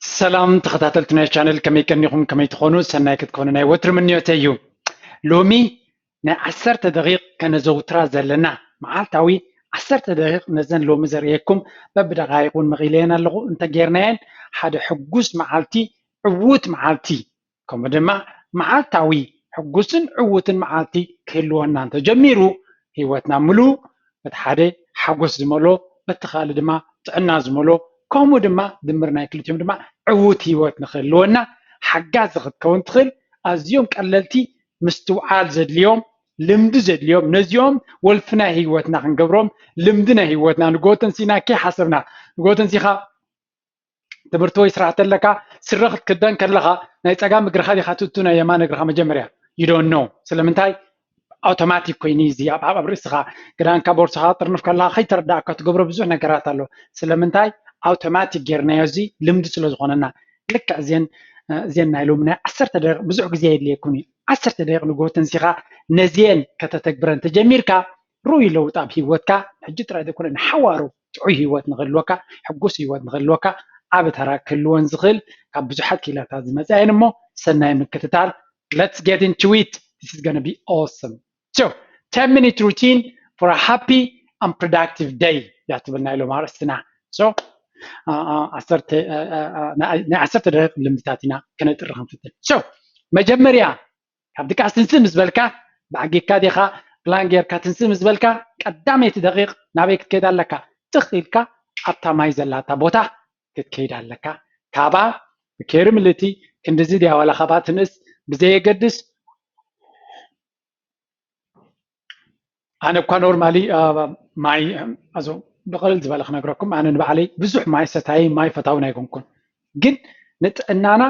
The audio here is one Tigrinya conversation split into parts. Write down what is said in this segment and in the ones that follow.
ሰላም ተኸታተልቲ ናይ ቻነል፣ ከመይ ቀኒኹም? ከመይ ትኾኑ? ሰናይ ክትኮኑ ናይ ወትሪ ምንዮተይ እዩ። ሎሚ ናይ ዓሰርተ ደቂቕ ከነዘውትራ ዘለና፣ መዓልታዊ ዓሰርተ ደቂቕ፣ ነዘን ሎሚ ዘርእየኩም በብደቃይቕ እውን መቒለየን ኣለኹ። እንተጌርናየን ሓደ ሕጉስ መዓልቲ፣ ዕዉት መዓልቲ፣ ከምኡ ድማ መዓልታዊ ሕጉስን ዕዉትን መዓልቲ ክህልወና እንተጀሚሩ፣ ህይወትና ምሉእ በቲ ሓደ ሓጎስ ዝመልኦ፣ በቲ ካልእ ድማ ጥዕና ዝመልኦ፣ ከምኡ ድማ ድምር ናይ ክልቲኦም ድማ ዕዉት ህይወት ንክህልወና ሓጋዚ ክትከውን ትኽእል። ኣዝዮም ቀለልቲ፣ ምስትውዓል ዘድልዮም፣ ልምዲ ዘድልዮም፣ ነዚኦም ወልፊ ናይ ህይወትና ክንገብሮም፣ ልምዲ ናይ ህይወትና፣ ንጎ ተንሲና ከይሓሰብና፣ ንጎ ተንሲኻ ትምህርቲ ወይ ስራሕ ተለካ፣ ስረ ክትክደን ከለኻ ናይ ጸጋም እግርኻ ዲኻ ትእቱ ናይ የማን እግርኻ መጀመርያ? You don't know። ስለምንታይ? ኣውቶማቲክ ኮይኑ እዚ ኣብ ኣብ ርእስኻ፣ ክዳንካ፣ ቦርሳኻ ጥርንፍ ከለኻ ከይተረዳእካ ትገብሮ ብዙሕ ነገራት ኣሎ። ስለምንታይ? ኣውቶማቲክ ጌርናዮ፣ እዚ ልምዲ ስለ ዝኾነና። ልክዕ እዚን እዚን ናይ ሎሚ ናይ ዓሰርተ ደቂቕ ብዙሕ ግዜ የድልየኩም እዩ። ዓሰርተ ደቂቕ ንጎ ተንሲኻ ነዚን ከተተግብረን ተጀሚርካ፣ ርኡይ ለውጢ ኣብ ህይወትካ ሕጂ ጥራይ ዘይኮነ ንሓዋሩ ጥዑይ ህይወት ንክህልወካ፣ ሕጉስ ህይወት ንክህልወካ ዓቢ ተራ ክህልወን ዝኽእል ካብ ብዙሓት ክኢላታት ዝመጻ እየን። እሞ ሰናይ ምክትታል። Let's get into it. This is gonna be awesome. So, ten minute routine for a happy and productive day እያ ትብል ናይ ሎም ኣርእስትና። So, ዓ- ዓ- ዓሰርተ ዓ- ዓ- ናይ ናይ ዓሰርተ ደቂቕ ልምድታት ኢና ከነጥሪ ክንፍትን። So፣ መጀመርያ ካብ ድቃስ ትንስእ ምስ በልካ፣ ብዓጊካ ዲኻ ፕላን ጌርካ ትንስእ ምስ በልካ፣ ቀዳመይቲ ደቂቕ ናበይ ክትከይድ ኣለካ? ትኽ ኢልካ ኣብታ ማይ ዘላታ ቦታ ክትከይድ ኣለካ። ካባ ብኬሪ ምልእቲ ክንድዚ ድያ ዋላ ካባ ትንእስ ብዘየገድስ፣ ኣነ እኳ ኖርማሊ ማይ ኣዞ ብቐልል ዝበለ ክነግረኩም፣ ኣነ ንባዕለይ ብዙሕ ማይ ሰታይ፣ ማይ ፈታውን ኣይኮንኩን። ግን ንጥዕናና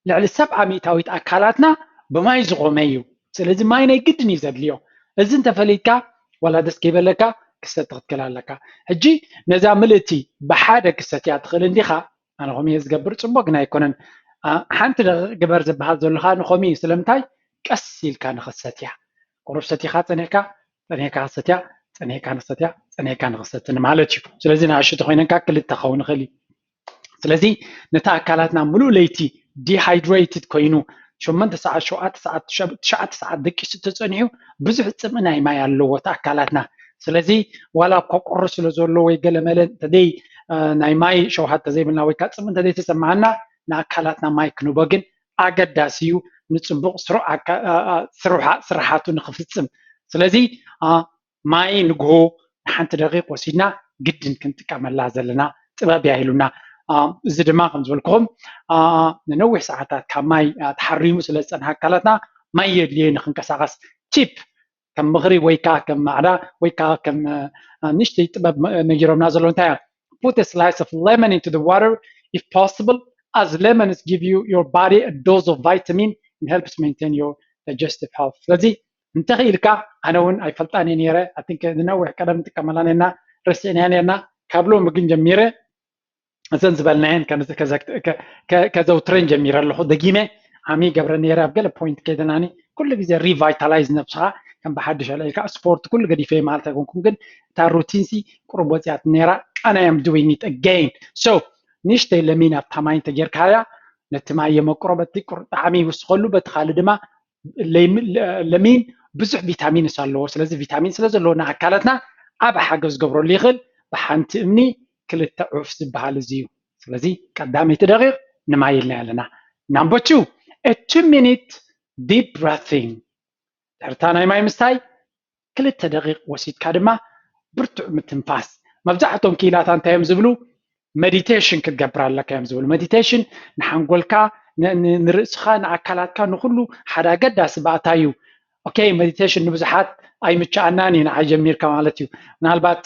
ልዕሊ ሰብዓ ሚእታዊት ኣካላትና ብማይ ዝቖመ እዩ። ስለዚ ማይ ናይ ግድን እዩ ዘድልዮ። እዚ እንተፈሊጥካ ዋላ ደስ ከይበለካ ክሰቲ ክትክእል ኣለካ። ሕጂ ነዛ ምልእቲ ብሓደ ክሰትያ ትኽእል እንዲኻ። ኣነ ከምኡ እየ ዝገብር፣ ጽቡቕ ግን ኣይኮነን። ኣ፣ ሓንቲ ደቂቕ ግበር ዝበሃል ዘሎ ኸኣ ንኸምኡ እዩ። ስለምንታይ? ቀስ ኢልካ ንኽሰትያ። ቁሩብ ሰቲኻ ጸኒሕካ፣ ጸኒሕካ ክሰትያ፣ ጸኒሕካ ንኽሰትያ፣ ጸኒሕካ ንኽሰቲ ንማለት እዩ። ስለዚ ንኣሽቱ ኮይነን ከኣ ክልተ ክኸውን ይኽእል እዩ። ስለዚ ነቲ ኣካላትና ምሉእ ለይቲ ዲሃይድሬትድ ኮይኑ ሸሞንተ ሰዓት፣ ሸውዓተ ሰዓት፣ ሸ- ትሽዓተ ሰዓት ደቂሱ ተጸኒሑ ብዙሕ ጽምኢ ናይ ማይ ኣለዎ እቲ ኣካላትና። ስለዚ ዋላ እኳ ቁሪ ስለ ዘሎ ወይ ገለመለ እንተዘይ እ፣ ናይ ማይ ሸውሃት እንተዘይብልና ወይ ከዓ ጽምኢ እንተዘይተሰማዓና ንኣካላትና ማይ ክንህቦ ግን ኣገዳሲ እዩ። ንጽቡቕ ስሩ- ኣካ- እ፣ እ፣ ስርሓ- ስርሓቱ ንኽፍጽም። ስለዚ እ፣ ማይ ንግሆ ንሓንቲ ደቂቕ ወሲድና ግድን ክንጥቀመላ ዘለና ጥበብ እያ ኢሉና። እ፣ እዚ ድማ ከም ዝበልኩኹም እ፣ ንነዊሕ ሰዓታት ካብ ማይ እ፣ ተሓሪሙ ስለ ዝጸንሐ ኣካላትና ማይ የድልዮ ንክንቀሳቐስ። ቲፕ ከም ምኽሪ ወይ ከዓ ከም ማዕዳ ወይ ከዓ ከም እ፣ ንእሽተይ ጥበብ መ- ነጊሮምና ዘሎ እንታይ እያ? Put a slice of lemon into the water if possible, as lemons give you your body a dose of vitamin and helps maintain your digestive health. ስለዚ እንተኽኢልካ፣ ኣነ እውን ኣይፈልጣን እየ ነይረ፣ I think ንነዊሕ ቀደም ንጥቀመላ ነርና፣ ረሲዕናያ ነርና። ካብ ሎሚ ግን ጀሚረ እዘን ዝበልናየን ከም ከዘክ- ከ- ከ- ከዘውትረን ጀሚረ ኣለኹ። ደጊመ ዓሚ ይገብረ ነይረ ኣብ ገለ ፖይንት ከይደናኒ ኩሉ ግዜ ሪቫይታላይዝ ነብስኻ ከም ብሓድሽ ኣልዒልካ። ስፖርት ኩሉ ገዲፈ ማለት ኣይኮንኩም፣ ግን እታ ሩቲንሲ ቁሩብ ወፂኣት ነይራ። And I am doing it again. So ንእሽተይ ለሚን ኣብታ ማይ እንተጌርካያ ነቲ ማይ የመቅሮ፣ በቲ ቁር ጣዕሚ ይውስኸሉ፣ በቲ ካልእ ድማ ለይም- ለ- ለሚን ብዙሕ ቪታሚንስ ኣለዎ። ስለዚ ቪታሚን ስለ ዘለዎ ንኣካላትና ዓቢ ሓገዝ ዝገብረሉ ይኽእል። ብሓንቲ እምኒ ክልተ ዑፍ ዝበሃል እዚ እዩ። ስለዚ ቀዳመይቲ ደቂቕ ንማይ ኢልና ኣለና። Number two, a two minute deep breathing። ድሕርታ ናይ ማይ ምስታይ ክልተ ደቂቕ ወሲድካ ድማ ብርቱዕ ምትንፋስ። መብዛሕቶም ክኢላታ እንታይ እዮም ዝብሉ? ሜዲቴሽን ክትገብር ኣለካ እዮም ዝብሉ። ሜዲቴሽን ንሓንጎልካ፣ ን- ን- ንርእስኻ፣ ንኣካላትካ፣ ንኹሉ ሓደ ኣገዳሲ ባእታ እዩ። ኦኬ፣ ሜዲቴሽን ንብዙሓት ኣይምችኣናን እዩ፣ ንዓይ ጀሚርካ ማለት እዩ። ምናልባት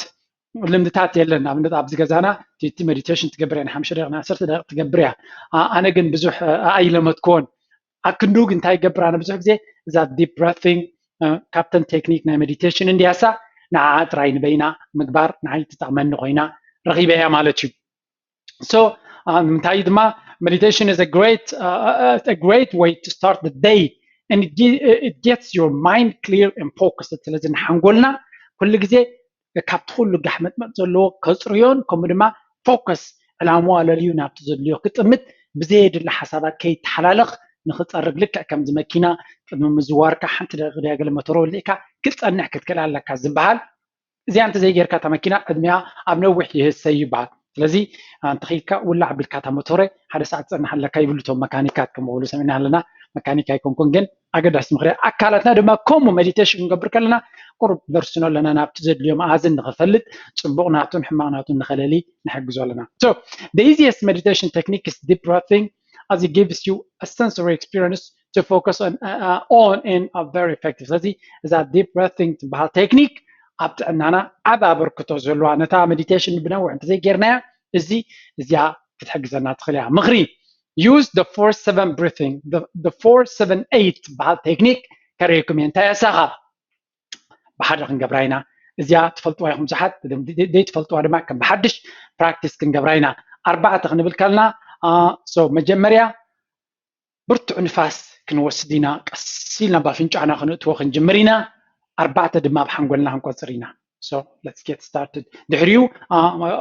ልምድታት የለን። ኣብነት ኣብዚ ገዛና ቲቲ ሜዲቴሽን ትገብር እያ፣ ንሓምሽተ ደቂቕ ንዓሰርተ ደቂቕ ትገብር እያ። ኣ- ኣነ ግን ብዙሕ እ፣ ኣይለመድክዎን። ኣክንዱ ግን እንታይ ይገብር? ኣነ ብዙሕ ግዜ እዛ ዲፕ ብረቲንግ ካብተን ቴክኒክ ናይ ሜዲቴሽን እንድያሳ ንዓዓ ጥራይ ንበይና ምግባር ንዓይ ትጠቕመኒ ኮይና ረኺበያ ማለት እዩ። So ንምንታይ ድማ meditation is a great uh, a great way to start the day and it, gi- it gets your mind clear and focused። ስለዚ ንሓንጎልና ኩሉ ግዜ ካብቲ ኩሉ ጋሕመጥመጥ ዘለዎ ከፅርዮን ከምኡ ድማ ፎከስ ዕላምኡ ኣለልዩ ናብቲ ዘድልዮ ክጥምት ብዘየድሊ ሓሳባት ከይተሓላለኽ ንኽፀርግ፣ ልክዕ ከምዚ መኪና ቅድሚ ምዝዋርካ ሓንቲ ደቂቕ ድያ ገለ ሞተር ወሊዕካ ክትፀንሕ ክትክእል ኣለካ ዝበሃል። እዚኣ እንተዘይጌርካ እታ መኪና ዕድሚኣ ኣብ ነዊሕ ይህሰ ይበሃል። ስለዚ እንተኺልካ ውላዕ ኣቢልካ እታ ሞቶረ ሓደ ሰዓት ትፀንሕ ኣለካ ይብሉ እቶም መካኒካት። ከምኡ ክብሉ ሰሚዕና ኣለና። መካኒክ ኣይኮንኩን፣ ግን ኣገዳሲ ምኽሪ። ኣካላትና ድማ ከምኡ ሜዲቴሽን ክንገብር ከለና ቁሩብ ነርስኖ ኣለና፣ ናብቲ ዘድልዮ መኣዝን ንኽፈልጥ፣ ፅቡቕ ናቱን ሕማቕ ናቱን ንኸለሊ ንሕግዞ ኣለና። So the easiest meditation technique is deep breathing, as it gives you a sensory experience to focus on, uh, uh, on and are very effective። ስለዚ እዛ ዲፕ ብሬቲንግ ትበሃል ቴክኒክ ኣብ ጥዕናና ዓቢ ኣበርክቶ ዘለዋ፣ ነታ ሜዲቴሽን ብነዊሕ እንተዘይጌርናያ እዚ እዚኣ ክትሕግዘና ትኽእል እያ። ምኽሪ፣ use the four seven breathing, the, the four seven eight ትበሃል ቴክኒክ ከርእየኩም እየ። እንታይ እያ እሳኻ? ብሓደ ክንገብራ ኢና። እዚኣ ትፈልጥዋ ኢኹም ብዙሓት፣ ዘይትፈልጥዋ ድማ ከም ብሓድሽ ፕራክቲስ ክንገብራ ኢና። ኣርባዕተ ክንብል ከለና፣ so መጀመርያ ብርቱዕ ንፋስ ክንወስድ ኢና። ቀስ ኢልና ባፍንጫና ክንእትዎ ክንጅምር ኢና። ኣርባዕተ ድማ ኣብ ሓንጎልና ክንቆፅር ኢና። So let's get started። ድሕሪኡ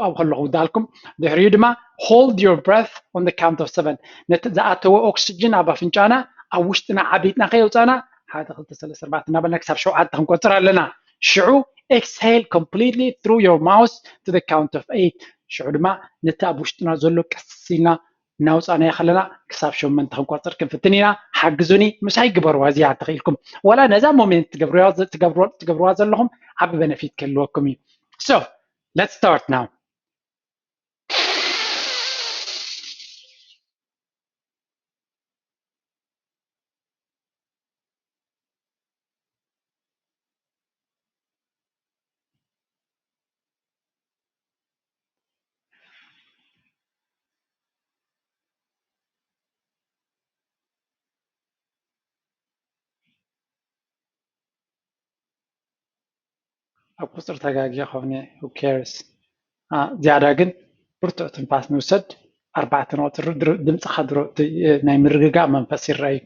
ኣብ ከለኹ ውዳልኩም፣ ድሕሪኡ ድማ hold your breath on the count of seven። ነቲ ዝኣተወ ኦክስጅን ኣብ ኣፍንጫና ኣብ ውሽጥና ዓቢጥና ከየውፃና፣ ሓደ ክልተ ሰለስተ ኣርባዕተ እናበልና ክሳብ ሸውዓተ ክንቆፅር ኣለና። ሽዑ exhale completely through your mouth to the count of eight። ሽዑ ድማ ነቲ ኣብ ውሽጥና ዘሎ ቀስ ኢልና እናውፃእናዮ ከለና ክሳብ ሸመንተ ክንቆፅር ክንፍትን ኢና። ሓግዙኒ፣ ምሳይ ግበርዋ እዚኣ እንተኽኢልኩም። ዋላ ነዛ ሞሜንት ትገብርዋ ዘለኹም ዓቢ በነፊት ክህልወኩም እዩ። So let's start now። ኣብ ቁፅሪ ተጋግየ ከሆነ who cares። ዝያዳ ግን ብርቱዕ ትንፋስ ንውሰድ። ኣርባዕተ ነቑጥሪ ድምፅኻ ድሮ ናይ ምርግጋእ መንፈስ ይረኣዩ።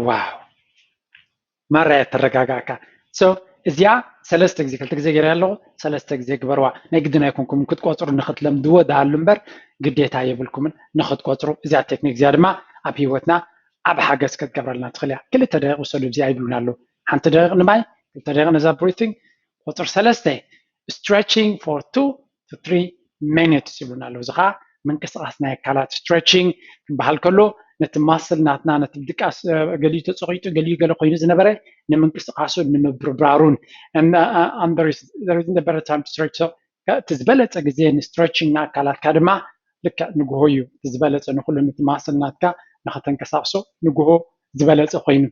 ዋው፣ ማራ እያ ተረጋጋእካ። So እዚኣ ሰለስተ ግዜ፣ ክልተ ግዜ ገይረ ኣለኹ፣ ሰለስተ ግዜ ግበርዋ። ናይ ግድን ኣይኮንኩም ክትቆፅሩ፣ ንክትለምድዎ ደኣሉ እምበር ግዴታ የብልኩምን ንክትቆፅሩ። እዚኣ ቴክኒክ እዚኣ ድማ ኣብ ህይወትና ዓብ ሓገዝ ክትገብረልና ትኽእል እያ። ክልተ ደቂቕ ውሰዱ፣ እዚኣ ይብሉና ኣለዉ። ሓንቲ ደቂቕ ንማይ፣ ክልተ ደቂቕ ነዛ ብሪቲንግ። ቁፅሪ ሰለስተ stretching for two to three minutes ይብሉና ኣለዉ። እዚ ከዓ ምንቅስቃስ ናይ ኣካላት ስትሬቺንግ ክበሃል ከሎ ነቲ ማስል ናትና ነቲ ድቃስ ገሊኡ ተፀቂጡ ገሊኡ ገለ ኮይኑ ዝነበረ ንምንቅስቃሱ ንምብርባሩን። And, uh, uh, and there is, there isn't a better time to stretch. So እቲ ዝበለፀ ግዜ ንስትሬቺንግ ንኣካላትካ ድማ ልክዕ ንግሆ እዩ እቲ ዝበለፀ፣ ንኩሉ ነቲ ማስል ናትካ ንኸተንቀሳቅሶ ንግሆ ዝበለፀ ኮይኑ።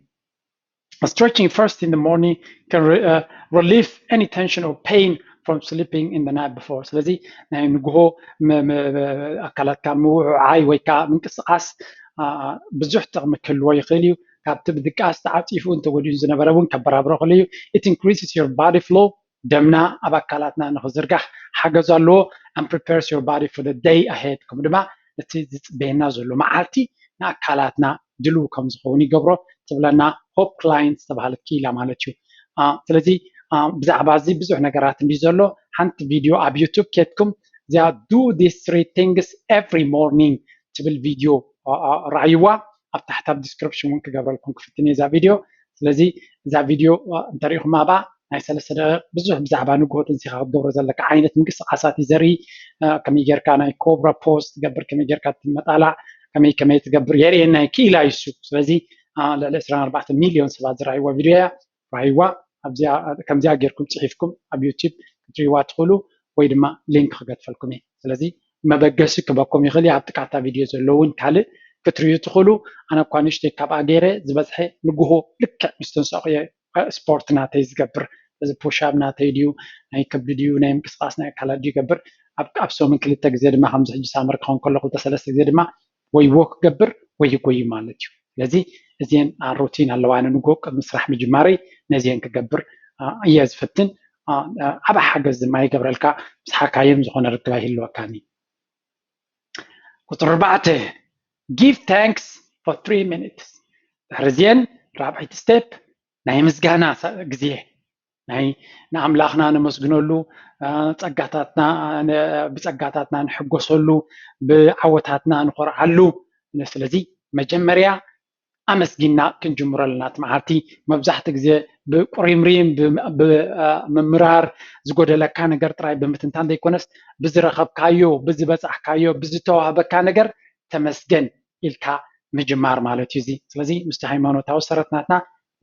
Stretching first in the morning can re- uh, relieve any tension or pain from sleeping in the night before። ስለዚ ናይ ንግሆ ኣካላትካ ምውዕዓይ ወይ ከዓ ምንቅስቃስ ብዙሕ ጥቕሚ ክህልዎ ይኽእል እዩ። ካብቲ ብድቃስ ተዓፂፉ እንተወዲኡ ዝነበረ እውን ከበራብሮ ክእል እዩ። It increases your body flow፣ ደምና ኣብ ኣካላትና ንክዝርጋሕ ሓገዝ ኣለዎ። And prepares your body for the day ahead፣ ከምኡ ድማ እቲ ዝፅበየና ዘሎ መዓልቲ ንኣካላትና ድልው ከም ዝኸውን ይገብሮ ትብለና ሆፕ ክላይን ዝተባሃለት ክኢላ ማለት እዩ። ስለዚ ብዛዕባ እዚ ብዙሕ ነገራት እንዲ ዘሎ ሓንቲ ቪድዮ ኣብ ዩቱብ ኬድኩም እዚኣ do these three things every morning ትብል ቪድዮ ረኣይዋ። ኣብ ታሕቲ ኣብ ዲስክሪፕሽን እውን ክገብረልኩም ክፍትን እየ እዛ ቪድዮ። ስለዚ እዛ ቪድዮ እንተሪኢኹም ኣብኣ ናይ ሰለስተ ደቂቕ ብዙሕ ብዛዕባ ንግሆ ተንሲኻ ክትገብሮ ዘለካ ዓይነት ምንቅስቃሳት እዩ ዘርኢ። ከመይ ጌርካ ናይ ኮብራ ፖዝ ትገብር፣ ከመይ ጌርካ ትመጣላዕ፣ ከመይ ከመይ ትገብር የርእየና ክኢላ እዩ እሱ። ስለዚ ልዕሊ ዕስራን ኣርባዕተን ሚልዮን ሰባት ዝረኣይዋ ቪድዮ እያ። ረኣይዋ። ኣብዚኣ ከምዚኣ ጌርኩም ፅሒፍኩም ኣብ ዩቲብ ክትሪእዋ ትኽእሉ ወይ ድማ ሊንክ ክገድፈልኩም እየ። ስለዚ መበገሲ ክበኩም ይኽእል እዩ። ኣብ ጥቃታ ቪድዮ ዘሎ እውን ካልእ ክትሪኡ ትኽእሉ። ኣነ እኳ ንእሽተይ ካብኣ ገይረ ዝበዝሐ ንግሆ ልክዕ ምስ ተንሳእኩ እየ ስፖርት ናተይ ዝገብር። እዚ ፑሻፕ ናተይ ድዩ ናይ ከብዲ ድዩ ናይ ምንቅስቃስ ናይ ኣካላት ድዩ ይገብር። ኣብ ሰሙን ክልተ ግዜ ድማ ከምዚ ሕጂ ሳመር ክኸውን ከሎ ክልተ ሰለስተ ግዜ ድማ ወይ ዎክ ገብር ወይ ይጎዩ ማለት እዩ። ስለዚ እዚአን ሩቲን ኣለዋ። ኣነ ንግሆ ቅድሚ ስራሕ ምጅማረይ ነዚአን ክገብር እየ ዝፍትን። ዓብ ሓገዝ ድማ ይገብረልካ። ምስ ሓካይም ዝኾነ ርክብ ኣይህልወካኒ። ቁፅሪ ኣርባዕተ give thanks for three minutes። ድሕሪ እዚአን ራብዐይቲ step ናይ ምስጋና ግዜ ናይ ንኣምላኽና ነመስግነሉ፣ ጸጋታትና ብጸጋታትና ንሕጎሰሉ፣ ብዓወታትና ንኾርዓሉ። ስለዚ መጀመርያ ኣመስጊና ክንጅምሮ ኣለና። እቲ መዓልቲ መብዛሕትኡ ግዜ ብቁሪምሪም ብምምራር ዝጎደለካ ነገር ጥራይ ብምትንታን ዘይኮነስ ብዝረኸብካዮ፣ ብዝበጻሕካዮ፣ ብዝተዋህበካ ነገር ተመስገን ኢልካ ምጅማር ማለት እዩ። እዚ ስለዚ ምስቲ ሃይማኖታዊ ሰረት ናትና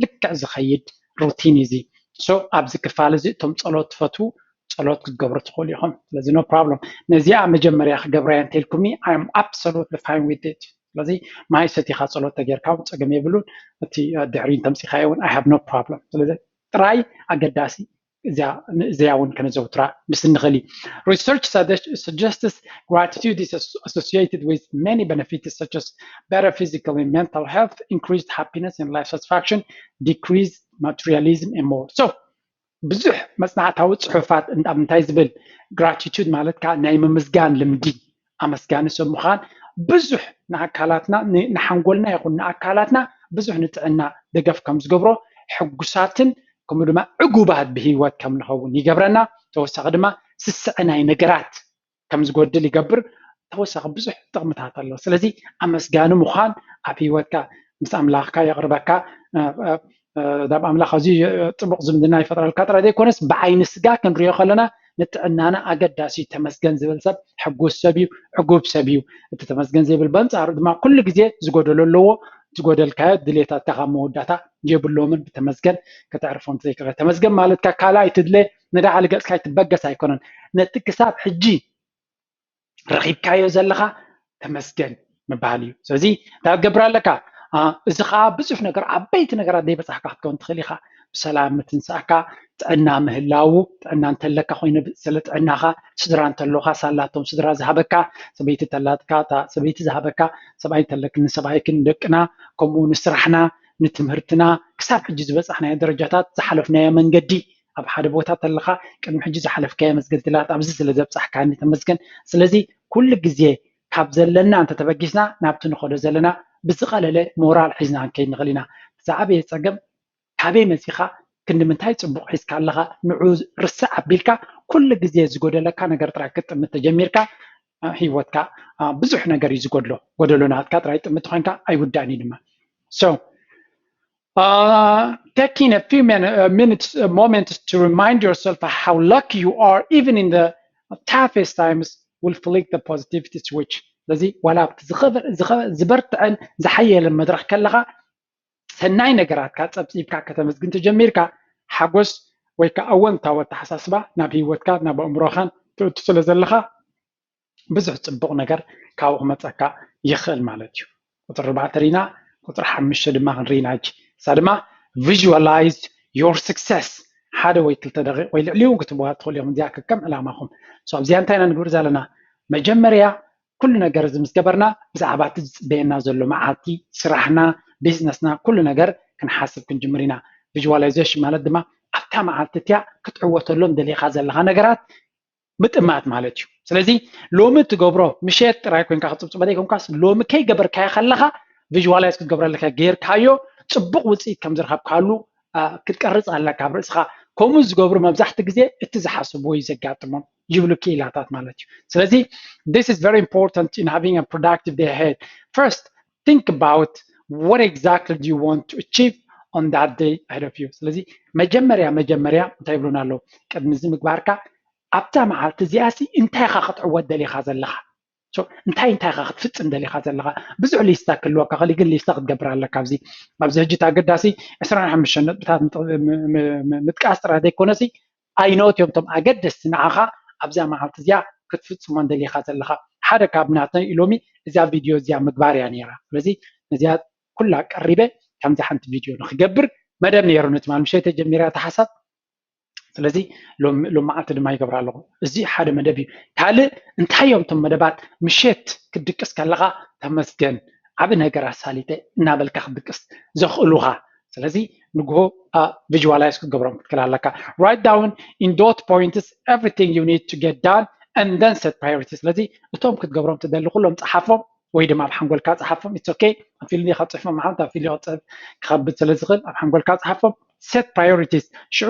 ልክዕ ዝኸይድ ሩቲን እዩ። እዚ so ኣብዚ ክፋል እዚ እቶም ጸሎት ትፈትዉ ጸሎት ክትገብሩ ትኽእሉ ኢኹም። ስለዚ no problem። ነዚኣ መጀመርያ ክገብራ እየ እንተልኩምኒ I am absolutely fine with it። ስለዚ ማይ ሰቲኻ ጸሎት ተጌርካ እውን ጸገም የብሉን። እቲ ድሕሪ እንተምጺኻዮ እውን I have no problem። ስለዚ ጥራይ ኣገዳሲ እዚኣ እውን ከነዘውትራ ምስ እንኽእል እዩ። Research suggests gratitude is associated with many benefits such as better physical and mental health, increased happiness and life satisfaction, decreased materialism and more. So ብዙሕ መጽናዕታዊ ጽሑፋት ኣብ እንታይ ዝብል gratitude ማለት ከዓ ናይ ምምስጋን ልምዲ ኣመስጋኒ ሰብ ምዃን ብዙሕ ንኣካላትና ንሓንጎልና ይኹን ንኣካላትና ብዙሕ ንጥዕና ደገፍ ከም ዝገብሮ ሕጉሳትን ከምኡ ድማ ዕጉባት ብህይወት ከም ንኸውን ይገብረና። ተወሳኺ ድማ ስስዐ ናይ ነገራት ከም ዝጎድል ይገብር። ተወሳኺ ብዙሕ ጥቕምታት ኣሎ። ስለዚ ኣመስጋኒ ምዃን ኣብ ህይወትካ ምስ ኣምላኽካ የቕርበካ። ናብ ኣምላኽ ኣዝዩ ጥቡቕ ዝምድና ይፈጥረልካ ጥራይ ዘይኮነስ ብዓይኒ ስጋ ክንሪኦ ከለና ንጥዕናና ኣገዳሲ ተመስገን ዝብል ሰብ ሕጉስ ሰብ እዩ፣ ዕጉብ ሰብ እዩ። እቲ ተመስገን ዘይብል በንጻሩ ድማ ኩሉ ግዜ ዝጎደሎ ኣለዎ። ዝጎደልካዮ ድሌታትካ ካብ መወዳእታ የብሎምን። ብተመስገን ከተዕርፎ እንተዘይክእል ተመስገን ማለትካ ካልኣይ ትድለ ንዳዕሊ ገጽካ ይትበገስ ኣይኮነን። ነቲ ክሳብ ሕጂ ረኺብካዮ ዘለኻ ተመስገን ምባል እዩ። ስለዚ እንታይ ክትገብር ኣለካ? እዚ ከዓ ብዙሕ ነገር ዓበይቲ ነገራት ዘይበፃሕካ ክትከውን ትኽእል ኢኻ። ብሰላም ምትንሳእካ፣ ጥዕና ምህላው፣ ጥዕና እንተለካ ኮይኑ ስለ ጥዕናኻ፣ ስድራ እንተሎካ ሳላቶም ስድራ ዝሃበካ፣ ሰበይቲ እንተላትካ እታ ሰበይቲ ዝሃበካ፣ ሰብኣይ እንተለክ ንሰብኣይክን ንደቅና፣ ከምኡ ንስራሕና፣ ንትምህርትና፣ ክሳብ ሕጂ ዝበፃሕናዮ ደረጃታት፣ ዝሓለፍናዮ መንገዲ ኣብ ሓደ ቦታ ተለኻ ቅድሚ ሕጂ ዝሓለፍካዮ መዝገድላት ኣብዚ ስለ ዘብፃሕካኒ ተመስገን። ስለዚ ኩሉ ግዜ ካብ ዘለና እንተተበጊስና ናብቲ ንኸዶ ዘለና ብዝቐለለ ሞራል ሒዝና ክንከይድ ንኽእል ኢና። ዝዓበየ ፀገም ካበይ መፂኻ ክንዲ ምንታይ ፅቡቕ ሒዝካ ኣለኻ ንዑ ርስዕ ኣቢልካ ኩሉ ግዜ ዝጎደለካ ነገር ጥራይ ክትጥምት ተጀሚርካ ህይወትካ ብዙሕ ነገር እዩ ዝጎድሎ። ጎደሎ ናትካ ጥራይ ጥምት ኮይንካ ኣይውዳእን እዩ ድማ። So Uh, taking a few min- uh, minutes, uh, moments to remind yourself how lucky you are, even in the toughest times, will flick the positivity switch. ስለዚ ዋላ ኣብቲ ዝበርትዐን ዝሓየለን መድረኽ ከለኻ ሰናይ ነገራትካ ፀብፂብካ ከተመስግን ተጀሚርካ ሓጎስ ወይ ከዓ ኣወንታዊ ኣተሓሳስባ ናብ ህይወትካ ናብ ኣእምሮኻን ትእቱ ስለ ዘለኻ ብዙሕ ፅቡቕ ነገር ካብኡ ክመፀካ ይኽእል ማለት እዩ። ቁፅሪ ኣርባዕተ ሪና ቁፅሪ ሓሙሽተ ድማ ክንሪና እጂ እሳ ድማ visualize your success ሓደ ወይ ክልተ ደቂቕ ወይ ልዕሊ እውን ክትብዋ ትኽእሉ እዮም። እዚኣ ከከም ዕላማኹም ኣብዚኣ እንታይ ኢና ንግብር ዘለና? መጀመርያ ኩሉ ነገር እዚ ምስ ገበርና ብዛዕባ እቲ ዝፅበየና ዘሎ መዓልቲ ስራሕና፣ ቢዝነስና፣ ኩሉ ነገር ክንሓስብ ክንጅምር ኢና። ቪዥዋላይዜሽን ማለት ድማ ኣብታ መዓልቲ እቲኣ ክትዕወተሎም ደሊኻ ዘለኻ ነገራት ምጥማት ማለት እዩ። ስለዚ ሎሚ ትገብሮ ምሸት ጥራይ ኮይንካ ክፅብፅበ ዘይኮንካስ ሎሚ ከይገበርካዮ ከለካ ቪዥዋላይዝ ክትገብረ ኣለካ። ጌርካዮ ፅቡቅ ውፅኢት ከም ዝረከብካሉ ክትቀርፅ ኣለካ ኣብ ርእስካ። ከምኡ ዝገብሩ መብዛሕቲ ግዜ እቲ ዝሓስብዎ እዩ ዘጋጥሞም ይብሉ ክኢላታት ማለት እዩ። ስለዚ this is very important in having a productive day ahead. First, think about what exactly do you want to achieve on that day ahead of you. ስለዚ መጀመርያ መጀመርያ እንታይ ይብሉና ኣለዉ? ቅድሚ እዚ ምግባርካ ኣብዛ መዓልቲ እዚኣ ሲ እንታይ ኢኻ ክትዕወት ደሊኻ ዘለኻ? እንታይ እንታይ ኢኻ ክትፍፅም ደሊኻ ዘለኻ? ብዙሕ ሊስታ ክህልወካ ክእል፣ ግን ሊስታ ክትገብር ኣለካ። ኣብዚ ኣብዚ ሕጂ እቲ ኣገዳሲ ዕስራን ሓሙሽተን ነጥብታት ምጥቃስ ጥራይ ዘይኮነሲ ኣይኖት እዮም እቶም ኣገደስቲ ንዓኻ ኣብዛ መዓልቲ እዚኣ ክትፍፅሞን ደሊኻ ዘለኻ። ሓደ ካብ ናተይ ሎሚ እዛ ቪድዮ እዚኣ ምግባር እያ ነይራ። ስለዚ ነዚኣ ኩላ ቀሪበ ከምዚ ሓንቲ ቪድዮ ንክገብር መደብ ነይሩ። ንትማል ምሸት ጀሚራ እታ ሓሳብ ስለዚ ሎም መዓልቲ ድማ ይገብራ ኣለኹ። እዚ ሓደ መደብ እዩ። ካልእ እንታይ እዮም እቶም መደባት? ምሸት ክትድቅስ ከለኻ ተመስገን፣ ዓቢ ነገር ኣሳሊጠ እናበልካ ክትድቅስ ዘኽእሉኻ። ስለዚ ንግሆ visualize ክትገብሮም ክትክእል ኣለካ። Write down in dot points everything you need to get done and then set priorities። ስለዚ እቶም ክትገብሮም ትደሊ ኩሎም ጸሓፎም፣ ወይ ድማ ኣብ ሓንጎልካ ጸሓፎም። It's okay፣ ኣብ ፊልድ ኢኻ ጽሕፎም፣ መሓንት ኣብ ፊልድ ክጽሕፍ ክኸብድ ስለ ዝኽእል ኣብ ሓንጎልካ ጸሓፎም። Set priorities፣ ሽዑ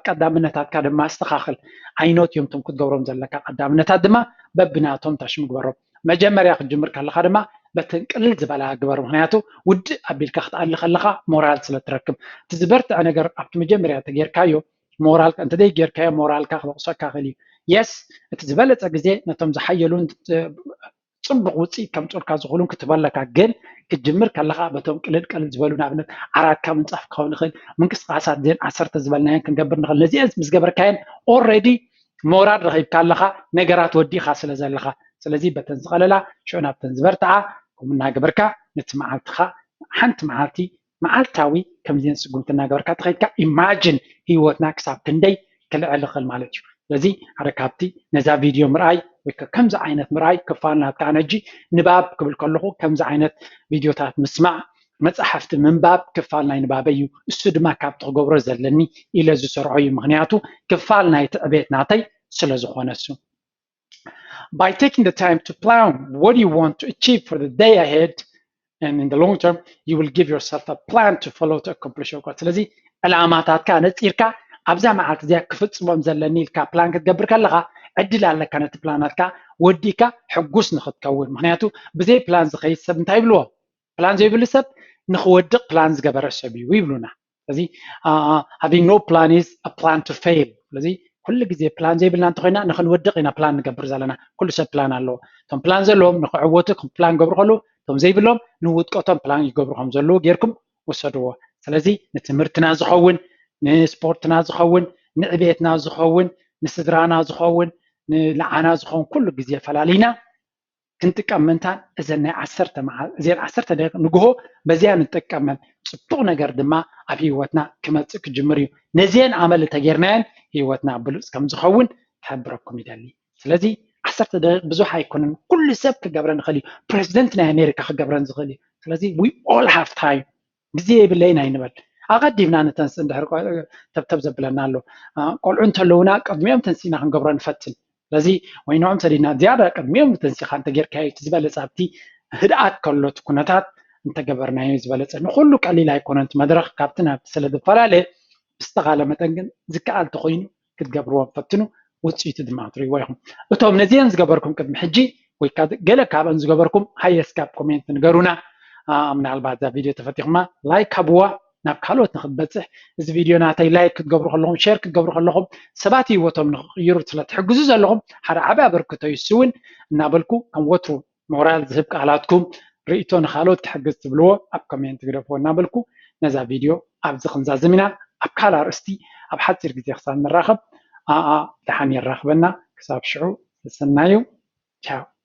ቀዳምነታትካ ድማ ኣስተኻኽል። ኣይኖት እዮም እቶም ክትገብሮም ዘለካ ቀዳምነታት ድማ በብናቶም ታሽሙ ግበሮም። መጀመርያ ክትጅምር ከለኻ ድማ በተን ቅልል ዝበላ ግበር። ምክንያቱ ውድእ ኣቢልካ ክትኣሊ ከለኻ ሞራል ስለ ትረክብ። እቲ ዝበርትዐ ነገር ኣብቲ መጀመርያ ተጌርካዮ ሞራል እንተደይ ጌርካዮ ሞራልካ ክበቕሰካ ክእል እዩ። የስ፣ እቲ ዝበለጸ ግዜ ነቶም ዝሓየሉን ጽቡቕ ውፅኢት ከምፅኡልካ ዝኽእሉን ክትበለካ። ግን ክትጅምር ከለኻ በቶም ቅልል ቅልል ዝበሉ ንኣብነት ዓራትካ ምንፃፍ ክኸውን ይኽእል፣ ምንቅስቃሳት ዜን ዓሰርተ ዝበልናየን ክንገብር ንኽእል። ነዚአን ምስ ገበርካየን ኦረዲ ሞራል ረኺብካ ኣለኻ፣ ነገራት ወዲእኻ ስለ ዘለኻ። ስለዚ በተን ዝቐለላ ሽዑ ናብተን ዝበርትዓ ከምኡ እናገበርካ ነቲ መዓልትኻ ሓንቲ መዓልቲ መዓልታዊ ከምዚአን ስጉምቲ እናገበርካ ተኸይድካ ኢማጅን ህይወትና ክሳብ ክንደይ ክልዕል ይኽእል ማለት እዩ። ስለዚ ሓደ ካብቲ ነዛ ቪድዮ ምርኣይ ወይ ከምዚ ዓይነት ምርኣይ ክፋል ናትካ ነጂ ንባብ ክብል ከለኹ ከምዚ ዓይነት ቪድዮታት ምስማዕ መፅሓፍቲ ምንባብ ክፋል ናይ ንባበይ እዩ። እሱ ድማ ካብቲ ክገብሮ ዘለኒ ኢለ ዝሰርዖ እዩ። ምክንያቱ ክፋል ናይ ትዕቤት ናተይ ስለ ዝኾነ እሱ። By taking the time to plan what you want to achieve for the day ahead and in the long term, you will give yourself a plan to follow to accomplish your goal። ስለዚ ዕላማታትካ ነፂርካ ኣብዛ መዓልቲ እዚኣ ክፍፅሞም ዘለኒ ኢልካ ፕላን ክትገብር ከለካ ዕድል ኣለካ ነቲ ፕላናትካ ወዲእካ ሕጉስ ንክትከውን። ምክንያቱ ብዘይ ፕላን ዝኸይድ ሰብ እንታይ ይብልዎ? ፕላን ዘይብሉ ሰብ ንክወድቅ ፕላን ዝገበረ ሰብ እዩ ይብሉና። ስለዚ having no plan is a plan to fail። ስለዚ ኩሉ ግዜ ፕላን ዘይብልና እንተኮይና ንክንወድቅ ኢና ፕላን ንገብር ዘለና። ኩሉ ሰብ ፕላን ኣለዎ። እቶም ፕላን ዘለዎም ንክዕወቱ ፕላን ገብሩ ከለዉ፣ እቶም ዘይብሎም ንውድቀቶም ፕላን ይገብሩ ከም ዘለዉ ጌርኩም ውሰድዎ። ስለዚ ንትምህርትና ዝኸውን፣ ንስፖርትና ዝኸውን፣ ንዕቤትና ዝኸውን፣ ንስድራና ዝኸውን፣ ንልዓና ዝኸውን ኩሉ ግዜ ፈላሊና ክንጥቀም ምእንታን እዘን ናይ ዓሰርተ መዓል እዚአን ዓሰርተ ደቂቅ ንግሆ በዚያ ንጥቀመን። ፅቡቅ ነገር ድማ ኣብ ህይወትና ክመፅእ ክጅምር እዩ። ነዚአን ኣመል እንተጌርናየን ህይወትና ብሉፅ ከም ዝኸውን ክሕብረኩም ይደሊ። ስለዚ ዓሰርተ ደቂቅ ብዙሕ ኣይኮነን፣ ኩሉ ሰብ ክገብረን ይኽእል እዩ። ፕሬዚደንት ናይ ኣሜሪካ ክገብረን ዝኽእል እዩ። ስለዚ we all have time፣ ግዜ የብለይን ኣይንበል። ኣቐዲምና ንተንስእ እንድሕር ተብተብ ዘብለና ኣሎ። ቆልዑ እንተለውና ቅድሚኦም ተንሲእና ክንገብሮ ንፈትን። ስለዚ ወይ ንዕኦም ሰዲድና ዝያዳ ቅድሚኦም ተንሲኻ እንተጌርካዮ እቲ ዝበለፀ ኣብቲ ህድኣት ከሎ እቲ ኩነታት እንተገበርናዮ ዝበለፀ። ንኩሉ ቀሊል ኣይኮነን እቲ መድረኽ ካብቲ ናብቲ ስለ ዝፈላለ ብዝተኻለ መጠን ግን ዝከኣል ተኮይኑ ክትገብርዎም ፈትኑ፣ ውፅኢቱ ድማ ክትርእይዎ ኢኹም። እቶም ነዚአን ዝገበርኩም ቅድሚ ሕጂ ወይ ገለ ካብአን ዝገበርኩም ሃየስት ካብ ኮሜንት ንገሩና። ምናልባት እዛ ቪድዮ ተፈቲኹማ ላይክ ሃብዋ ናብ ካልኦት ንክትበፅሕ። እዚ ቪድዮ ናተይ ላይክ ክትገብሩ ከለኹም ሸር ክትገብሩ ከለኹም ሰባት ህይወቶም ንክቕይሩ ስለትሕግዙ ዘለኹም ሓደ ዓብዪ ኣበርክቶ እዩ። እሱ እውን እናበልኩ ከም ወትሩ ሞራል ዝህብ ቃላትኩም ርእይቶ ንካልኦት ክሕግዝ ትብልዎ ኣብ ኮሜንት ግደፍዎ እናበልኩ ነዛ ቪድዮ ኣብዚ ክንዛዝም ኢና። ኣብ ካልእ ኣርእስቲ ኣብ ሓፂር ግዜ ክሳብ ንራኸብ ኣኣ ደሓን የራኽበና። ክሳብ ሽዑ ተሰናዩ። ቻው።